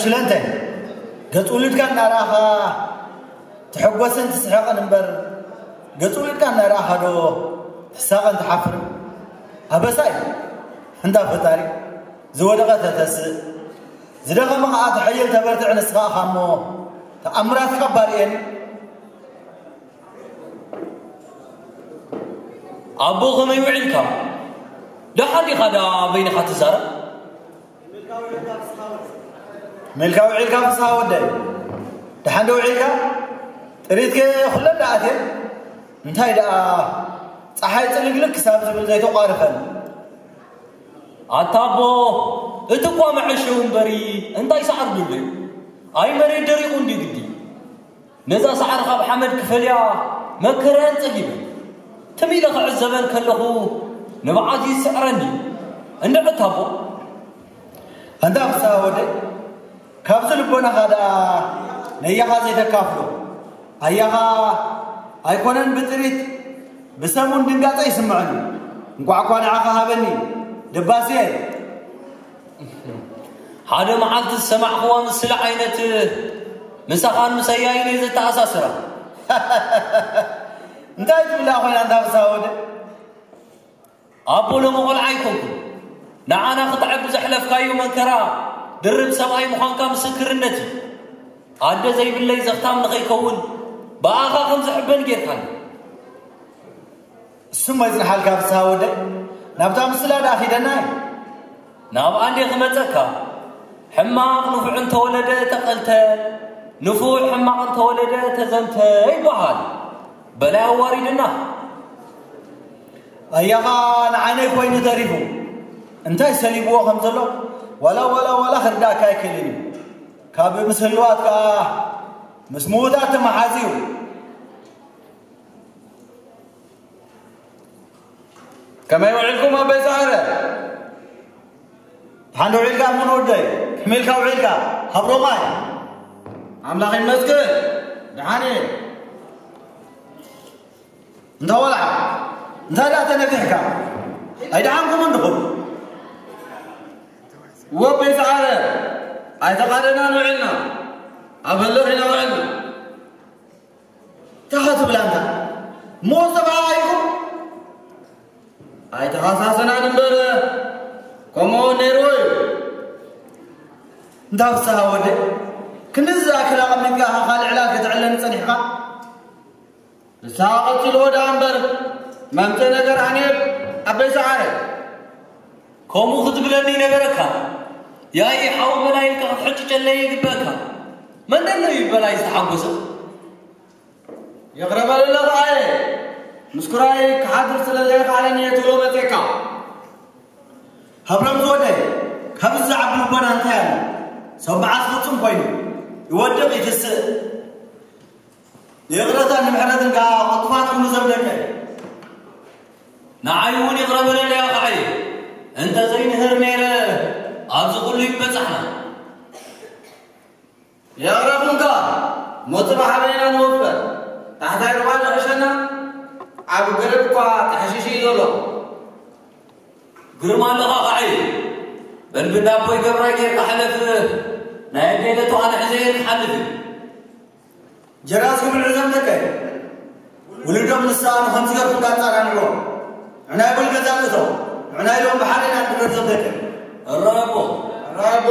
ሽለንተ፣ ገጽ ውልድካ እናረኣኻ ትሕጎስን ትስሕቕን እምበር፣ ገጽ ውልድካ እናረኣኻ ዶ ትሳቐን ትሓፍርን? ኣበሳ እዩ። እንዳ ፈጣሪ፣ ዝወደቐ ተተስእ፣ ዝደኸመ ኸኣ ተሐይል ተበርትዕ። ንስኻ እኻ እሞ ተኣምራትካ ባርኤን። ኣቦ፣ ከመይ ውዒልካ? ደሓን ዲኻ ደኣ በይንኻ ትዛረብ? ሜልካ ውዒልካ ፍስሃ ወደይ? ደሓን ዶ ውዒልካ? ጥሪትከ ኩለን ደኣ ኣትየን? እንታይ ደኣ ጸሓይ ጽልግልግ ክሳብ ዝብል ዘይተቋርፈን? ኣታ ኣቦ፣ እቲ እኳ መዐሸዊ እምበሪ እንታይ ሰዓር ድሉ እዩ? ኣይ መሬት ደሪቑ እንድዩ ግዲ። ነዛ ሰዓር ካብ ሓመድ ክፈልያ መከረን ጸጊበን። ትም ኢለ ክዕዘበን ከለኹ ንብዓት ይስዕረኒ። እንድዒ ኣታ ኣቦ። ኣንታ ፍስሃ ወደይ፣ ካብዚ ልቦናኻ ደኣ ነያኻ ዘይተካፍሎ። ኣያኻ ኣይኮነን ብጥሪት፣ ብሰብ እውን ድንጋጸ ይስምዐኒ። እንቋዕ እኳ ንዓኻ ሃበኒ ደባስየ። ሓደ መዓልቲ ዝሰማዕኽዋ ምስላ ዓይነት ምሳኻን ምሰያይን እየ ዘተኣሳስራ። እንታይ ትብላ ኮይና እንዳ ፍስሃ ወደይ? ኣቦ፣ ሎሚ ቆልዓ ኣይኮንኩን። ንዓና ክትዕቢ ዘሕለፍካዮ መንከራ ድርብ ሰብኣይ ምዃንካ ምስክርነት እዩ። ኣደ ዘይብለይ ዘኽታም ንኸይከውን ብኣኻ ከም ዝሕበን ጌርካኒ። እሱም ኣይጽንሓልካ ፍስሃ ወደይ፣ ናብታ ምስላ ደኣ ኺደና እዩ። ናብኣ እንዴ ክመጸካ? ሕማቕ ንፉዕ እንተወለደ ተቐልተ፣ ንፉዕ ሕማቕ እንተወለደ ተዘምተ ይበሃል። በላይ ኣዋሪድና። ኣያኻ ንዓይነይ ኮይኑ ተሪፉ። እንታይ ሰሊብዎ ከም ዘሎ ዋላ፣ ዋላ፣ ዋላ ክርዳእካ ኣይክእልን እዩ። ካብ ምስ ህልዋት ከኣ ምስ ምዉታት ተመሓዝዩ። ከመይ ውዒልኩም ኣበይ ሰዓረ? ደሓን ዶ ውዒልካ እሙን ወደይ? ከመይ ኢልካ ውዒልካ? ሃብሮማይ። ኣምላኽ ይመስገን፣ ደሓን እየ። እንታ ወልዓ፣ እንታይ ደኣ ተነፊሕካ? ኣይደሓንኩምን ድኹም? ወበይ ሰዓረ፣ ኣይተቓደናን ውዒልና፣ ኣብ ህልኽ ኢና ውዒልና። እንታይ ትብል ኣንታ? ሞት ተባሂልኩም ኣይተኻሳሰናን እምበር፣ ከምኡ ነይርዎ እዩ። እንታ ፍስሃ ወደይ፣ ክንድዚ ዝኣክል ኣቐሚጥካ ኢኻ ካልእ ዕላል ከተዕለኒ ጸኒሕካ? ንስኻ ቀጺልዎ ደኣ እምበር፣ መምጽእ ነገር ኣንየብ ኣበይ ሰዓረ። ከምኡ ክትብለኒ ይነበረካ። ያኢ ሓው በላይ ኢልካ ክትሕጭጨለይ ይግበእካ። መን ደሎ እዩ በላይ ዝተሓጎሰ? ይቕረ በለለ ኸኣየ፣ ምስ ኩራይ ክሓድር ስለ ዘይከኣለኒ እየ ትብሎ መጺእካ። ሃብሮም ዝወደይ፣ ካብዚ ዝዓቢ ልቦና እንታይ ኣሎ? ሰብ መዓስ ፍጹም ኮይኑ፣ ይወድቕ ይትስእ። ንይቕረታን ንምሕረትን ከኣ ቅልጡፋት ኩኑ ዘምለከ። ንዓይ እውን ይቕረ በለለይ ኣኻዕየ፣ እንተ ዘይንህር ነይረ ኣብዚ ኩሉ ይበጻሕና። የቕረብኩምካ፣ ሞት ብሓበይና ንወፈር። ታሕታይ ሩባ ንዕሸና፣ ዓቢ ገረብ እኳ ተሓሺሹ እዩ ዘሎ። ግርማ ኣለኻ ኸዓይ። በል ብዳቦይ ገብራይ ጌርካ ሕለፍ። ናይ ኣደይ ለቶ ኣነ ሕዘ እየ ክሓልፍ እዩ። ጀራስ ክብል ዕዘም ደቀ። ውልዶም ንስኣኑ ከም ዝገርፉ እንዳጻራንዕዎ። ንዕናይ ውል ገዛ ንእቶ። ንዕናይ ሎም ብሓደ ኢና ንድረር ዘም ደቀ። እራቦ። እራቦ።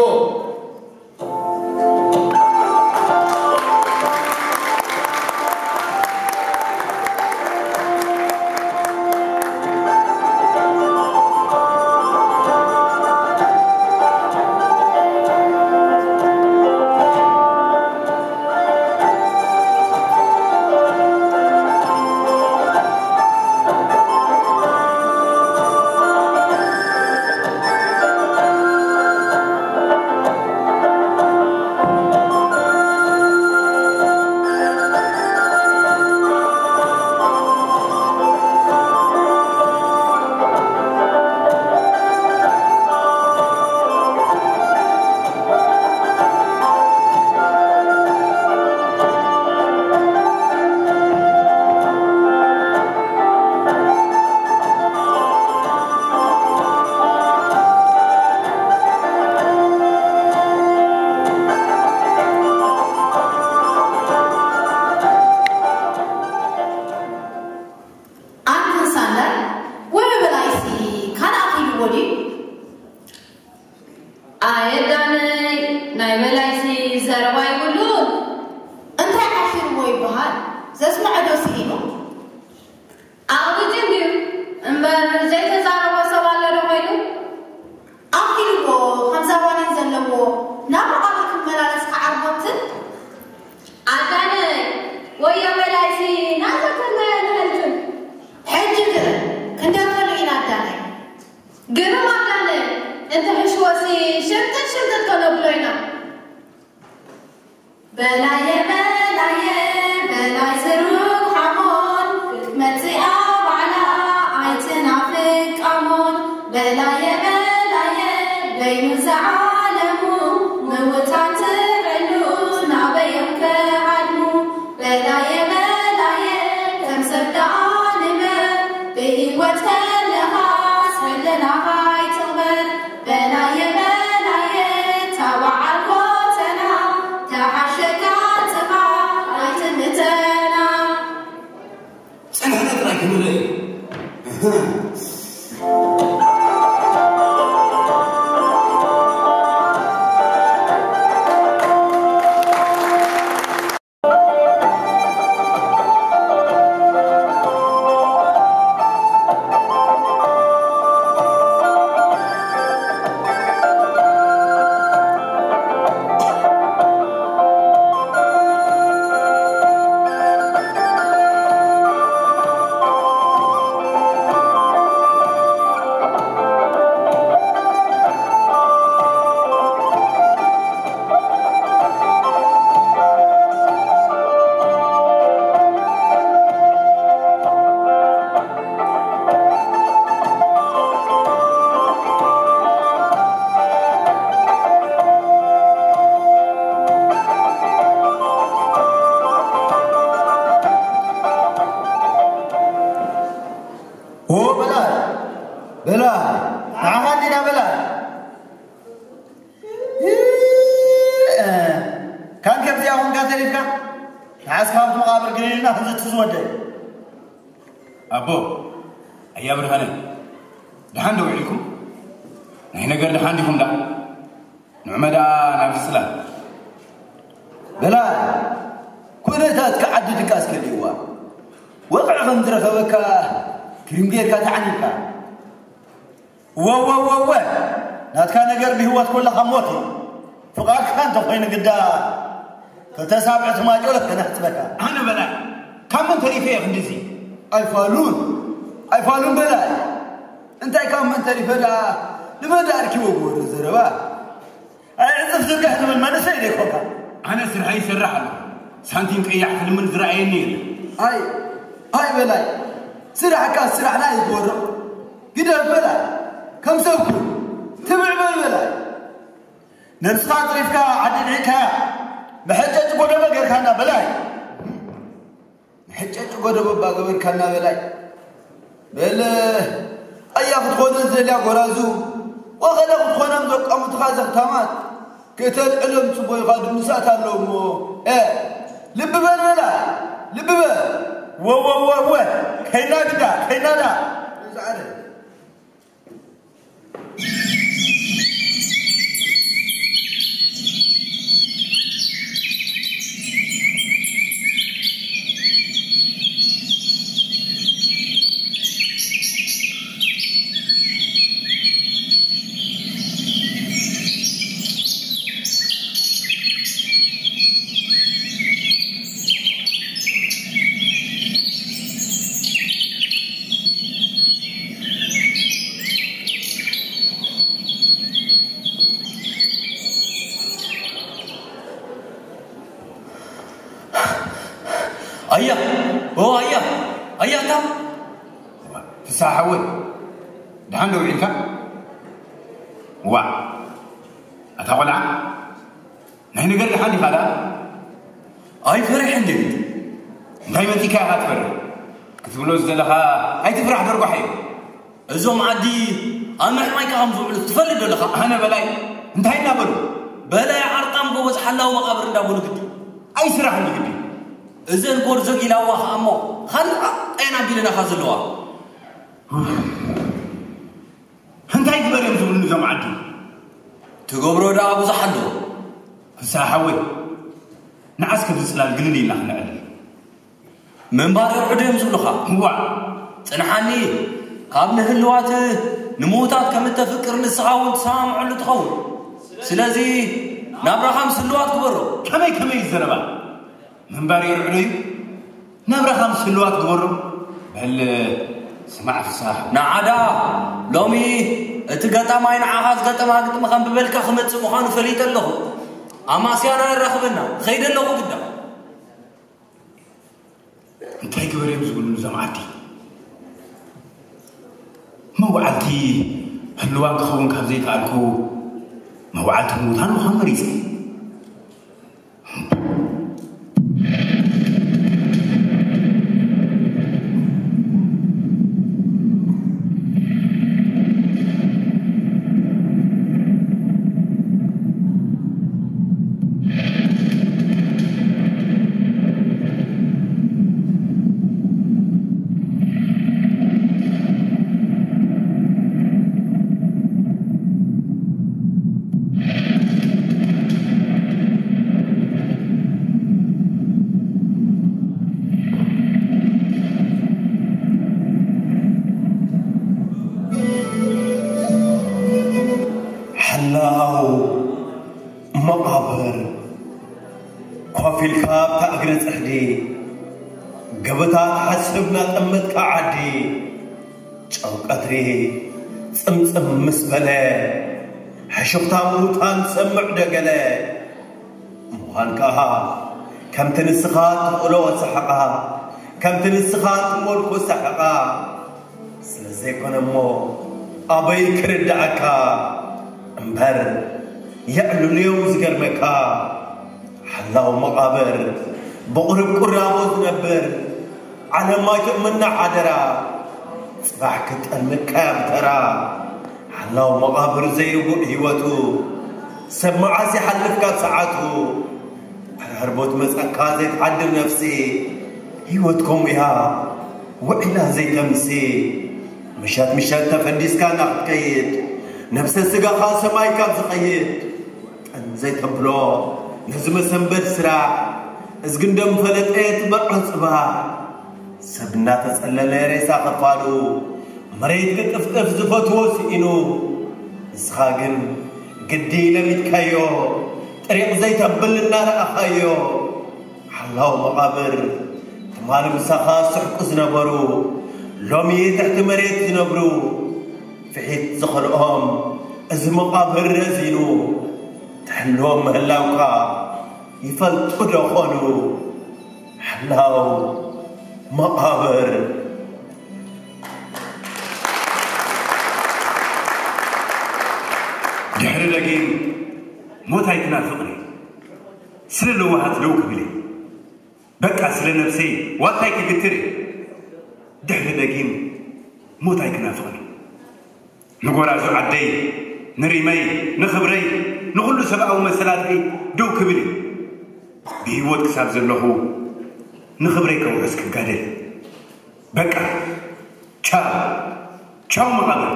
ዓለሙ ምውታን ትዕሉ ናበዮም ክሃድሙ። በላየ በላየ ከም ሰብ ደኣ ንበር፣ ብህይወት ከለኻስ ሕልናኻ ኣይትቕበር። በላየ በላየ ታባዓል ጎተና፣ ተሓሸካ ጽኻ ኣይትምተና። ጸንሕና ጥራይ ክንርኢ። ኦ በላይ፣ በላይ፣ ንዓኻ እንዲና በላይ። እ፣ ካን ከምዚኣ ኹንካ ተሪፍካ፣ ንዓስ ካብቲ መቓብር ገሊልና ክንዝቲ ዝወደይ። ኣቦ፣ ኣያ ብርሃነ፣ ደሓን ዶ ውዒልኩም? ናይ ነገር ደሓን ዲኹም ደኣ? ንዑመ ደኣ ናብቲ ጽላል። በላይ፣ ኩነታትካ ዓዲ ድቃስ ከልእዋ፣ ወቕዒ ከም ዝረኸበካ ክሪም ጌርካ ተዓኒብካ። ወወወወ፣ ናትካ ነገር ብህይወት ኮለኻ ሞት እዩ። ፍቓድካ እንተኾይኑ ግዳ፣ ክልተ ሳብዕቲ ማጨሎት ከነሕጽበካ። ኣነ በላይ፣ ካብ መን ተሪፈ እየ ክንድዚ? ኣይፋሉን፣ ኣይፋሉን በላይ። እንታይ ካብ መን ተሪፈ ደኣ፣ ንመን ደኣ ኣርኪቦ ግበሮ ዘረባ? ኣይ ዕጽፍ ዝርጋሕ ትብል መንእሰይ ዶ ይኮንካ? ኣነ ስርሐይ ይሰርሕ ኣለኹ። ሳንቲም ቀያሕ ክልምን ዝረኣየኒ የለን። ኣይ፣ ኣይ በላይ፣ ስራሕካ ስራሕና ይግበሮ። ግደፍ በላይ፣ ከም ሰብ ኩን። ትብዕ በል በላይ። ነብስኻ ኣጽሪፍካ ዓዲ ድሒካያ፣ መሐጨጭ ጎደበ ጌርካና በላይ። መሐጨጭ ጎደበ እባ ገበርካና በላይ። በል፣ ኣያ ክትኾነ ዝደልያ ጎራዙ፣ ወኸለ ክትኾኖም ዘቋምቱኻ ዘኽታማት፣ ክተልዕሎም ጽቡቕ ኢኻ ድምሳት ኣለዉ እሞ፣ እ፣ ልቢ በል በላይ፣ ልቢ በል። ወ፣ ወ፣ ወ፣ ወ፣ ከይና ግዳ፣ ከይና ዳ። ዛዕረ። ኣያ፣ ኦ ኣያ፣ ኣያ እታ። ፍስሓ ሓወይ፣ ደሓን ዶ ውዒልካ? ዋእ፣ ኣታ ቆልዓ፣ ናይ ነገር ደሓን ዲኻ ደኣ? ኣይፈርሕን ዴቪድ። እንታይ መጺእካ ኢኻ ትፈርሕ? ክትብሎ ዝደለኻ ኣይትፍራሕ ደርጓሓዮ። እዞም ዓዲ ኣብ ምሕማይካ ከም ዝውዕሉ ትፈልጥ ዶ ኣለኻ? ኣነ በላይ እንታይ እናበሉ? በላይ ዓርጣም ጎበዝ ሓላዊ መቓብር እንዳበሉ ግዲ። ኣይስራሕን ግዲ። እዘን ጎርዞ ጊላዋ ኸኣ እሞ ኻልእ ጣይና ቢለናኻ ዘለዋ። እንታይ ግበር እዮም ዝብሉኒ እዞም ዓዲ? ትገብሮ ደኣ ብዙሕ ኣሎ። ፍስሓ ሓወይ፣ ንዓስ ከምዚ ጽላል ግልል ኢልና ክነዕልል። ምንባር ይውዕዶ እዮም ዝብሉኻ። እዋእ! ጽንሓኒ፣ ካብ ንህልዋት ንምዉታት ከም እተፍቅር ንስኻ እውን ትሰማምዐሉ ትኸውን። ስለዚ ናብራኻ ምስ ህልዋት ግበሮ። ከመይ ከመይ እዩ ዘረባ? ምንባር የርዕዶ እዩ። ናብራኻ ምስ ህልዋት ግበሮ። በል ስማዕ ፍስሃ። ንዓዳ ሎሚ እቲ ገጣማይ ንዓኻ ዝገጠማ ግጥሚ ከንብበልካ ክመጽእ ምዃኑ ፈሊጠ ኣለኹ። ኣማስያና የራኽበና። ኸይደ ኣለኹ ግዳ። እንታይ ግበር እዮም ዝብሉኒ እዞም ዓዲ? መዋዕልቲ ህልዋን ክኸውን ካብ ዘይከኣልኩ በዓልቲ ሙታን ምዃን መሪጸ። ሓላው መቓብር፣ ኮፍ ኢልካ ኣብታ እግሪ ጽሕዲ፣ ገበታ ትሓስብ ናጠመትካ ዓዲ፣ ጨው ቀትሪ ጽምጽም ምስ በለ፣ ሕሹኽታ ሙታን ሰምዕ ደገለ። ምዃን ከኣ ከምቲ ንስኻ ትኽእሎ ሰሓቓ፣ ከምቲ ንስኻ ትመልኮ ሰሓቓ። ስለ ዘይኮነ እሞ ኣበይ ክርድኣካ እምበር፣ የዕልልዮም ዝገርመካ። ሓላው መቓብር ብቑሩብ ቁራቦ ዝነብር፣ ዓለም ኣይትእመና ሓደራ፣ ጽባሕ ክትጠልመካ እያ ብተራ። ሓላው መቓብር ዘይርጉእ ህይወቱ፣ ሰብ መዓስ ይሓልፍ ካብ ሰዓቱ። ሕርሕር ቦት መጸካ ዘይትሓድር ነፍሲ፣ ህይወት ከምኡ እያ ውዒላ ዘይተምሲ። ምሸት ምሸት ተፈንዲስካ እናኽትከይድ፣ ነፍሰ ስጋኻ ሰማይ ካብ ዝኸይድ፣ ጠን ዘይተብሎ ነዚ መሰንበድ ስራሕ፣ እዝጊ እንዶ ምፈለጠ ትበልዖ ጽባሕ። ሰብ እናተጸለለ ሬሳ ክፋሉ፣ መሬት ክጥፍጥፍ ዝፈትዎ ስኢኑ፣ ንስኻ ግን ግዲ ለሚድካዮ፣ ጥሪቕ ዘይተብል እናረኣኻዮ። ሓላው መቓብር፣ ትማሊ ምሳኻ ዝስሕቁ ዝነበሩ፣ ሎሚ ትሕቲ መሬት ዝነብሩ፣ ፍሒት ዝኸልኦም እዚ መቓብር ረዚኑ፣ ትሕልዎም ምህላውካ ይፈልጡ ዶ ኾኑ? ሓላው መቓብር። ድሕሪ ደጊም ሞት ኣይትናፍቕኒ፣ ስለ ለዋሃት ደው ክብል እየ። በቃ ስለ ነብሰይ ዋልታይ ክግትር እየ። ድሕሪ ደጊም ሞት ኣይክናፍቕኒ። ንጎራዙ ዓደይ፣ ንሪመይ፣ ንኽብረይ፣ ንኹሉ ሰብኣዊ መሰላተይ ደው ክብል እየ። ብህይወት ክሳብ ዘለኹ ንኽብረይ ከውሕስ ክጋደል። በቃ ቻው፣ ቻው መቓብር።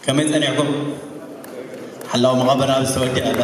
ከመይ ጸኒዕኩም? ሓላው መቓብር ኣብ ዝተወድኣ ኣላ።